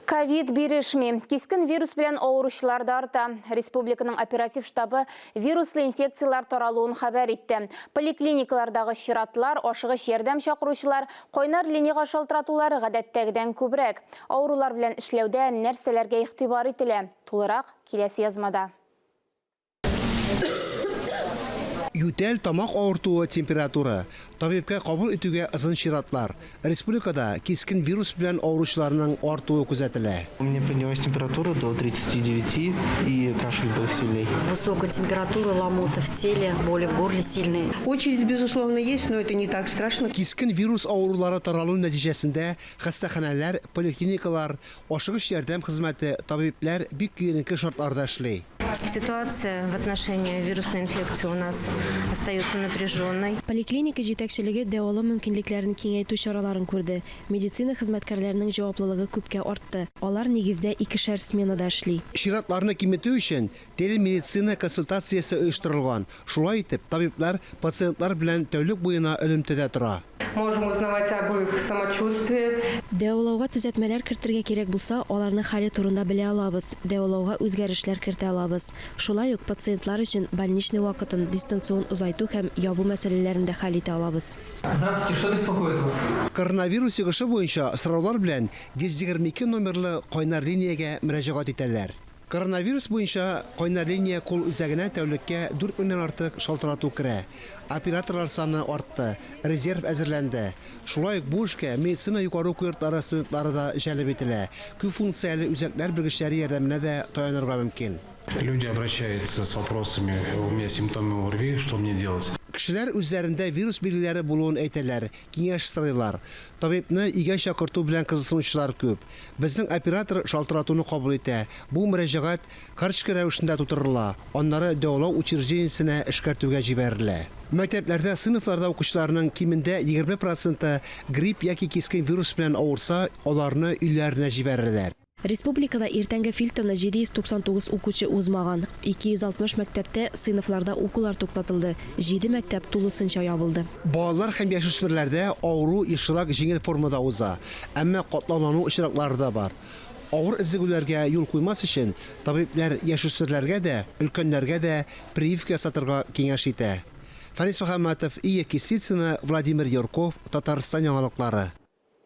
Ковид бирешми. Кискен вирус белән авыручылар да арта. Республиканың оператив штабы вируслы инфекцияләр таралуын хәбәр итте. Поликлиникалардагы чиратлар, ашыгыч ярдәм чакыручылар, кайнар линиягә шалтыратулар гадәттәгедән күбрәк. Авырулар белән эшләүдә нәрсәләргә игътибар ителә? Тулырак, киләсе язмада. Ютәл, тамак авыртуы, температура. Табибка кабул итүгә озын чиратлар. Республикада кискен вирус белән авыручыларның артуы күзәтелә. У меня поднялась температура до 39 и кашель был сильный. Высокая температура, ломота в теле, боли в горле сильные. Очередь, безусловно, есть, но это не так страшно. Кискен вирус авырулары таралу нәтиҗәсендә хастаханәләр, поликлиникалар, ашыгыч ярдәм хезмәте, табибләр бик киеренке шартларда эшли. Ситуация в отношении вирусной инфекции у нас остается напряженной. Поликлиника җитәкчелеге дәвалау мөмкинлекләрен киңәйтү чараларын күрде. Медицина хезмәткәрләренең җаваплылыгы күпкә артты. Алар, нигездә, икешәр сменада эшли. Чиратларны киметү өчен телемедицина консультациясе оештырылган. Шулай итеп, табиблар пациентлар белән тәүлек буена элемтәдә тора. Можем узнавать об их самочувствии. Дәвалауга төзәтмәләр кертергә кирәк булса, аларның хәле турында белә алабыз, дәвалауга үзгәрешләр кертә алабыз. Шулай ук пациентлар өчен больничный вакытын дистанцион озайту һәм ябу мәсьәләләрен дә хәл итә алабыз. Здравствуйте, что беспокоит вас? Коронавирус йогышы буенча сораулар белән 122 номерлы кайнар линиягә мөрәҗәгать итәләр. Коронавирус буенча кайнар линия кул үзәгенә тәүлеккә 4 меңнән артык шалтырату керә. Операторлар саны артты, резерв әзерләнде. Шулай ук бу эшкә медицина югары уку йортлары студентлары да җәлеп ителә. Күп функцияле үзәкләр белгечләре ярдәменә дә таянырга мөмкин. Люди обращаются с вопросами, у меня симптомы ОРВИ, что мне делать? Кешеләр үзләрендә вирус билгеләре булуын әйтәләр, киңәш сорыйлар. Табибны өйгә чакырту белән кызыксынучылар күп. Безнең оператор шалтыратуны кабул итә. Бу мөрәҗәгать карточка рәвешендә тутырыла, аннары дәвалау учреждениесенә эшкәртүгә җибәрелә. Мәктәпләрдә сыйныфларда укучыларның кимендә 20 проценты грипп яки кискен вирус белән авырса, аларны өйләренә җибәрерләр. Республикада иртәнге фильтрны 799 укучы узмаган. 260 мәктәптә сыйныфларда укулар туктатылды, җиде мәктәп тулысынча ябылды. Балалар һәм яшүсмерләрдә авыру ешрак җиңел формада уза, әмма катлаулану очраклары да бар. Авыр өзлегүләргә юл куймас өчен, табибләр яшүсмерләргә дә, өлкәннәргә дә прививка ясатырга киңәш итә. Фәнис Мөхәммәтов, Ия Кисицына, Владимир Юрков, Татарстан яңалыклары.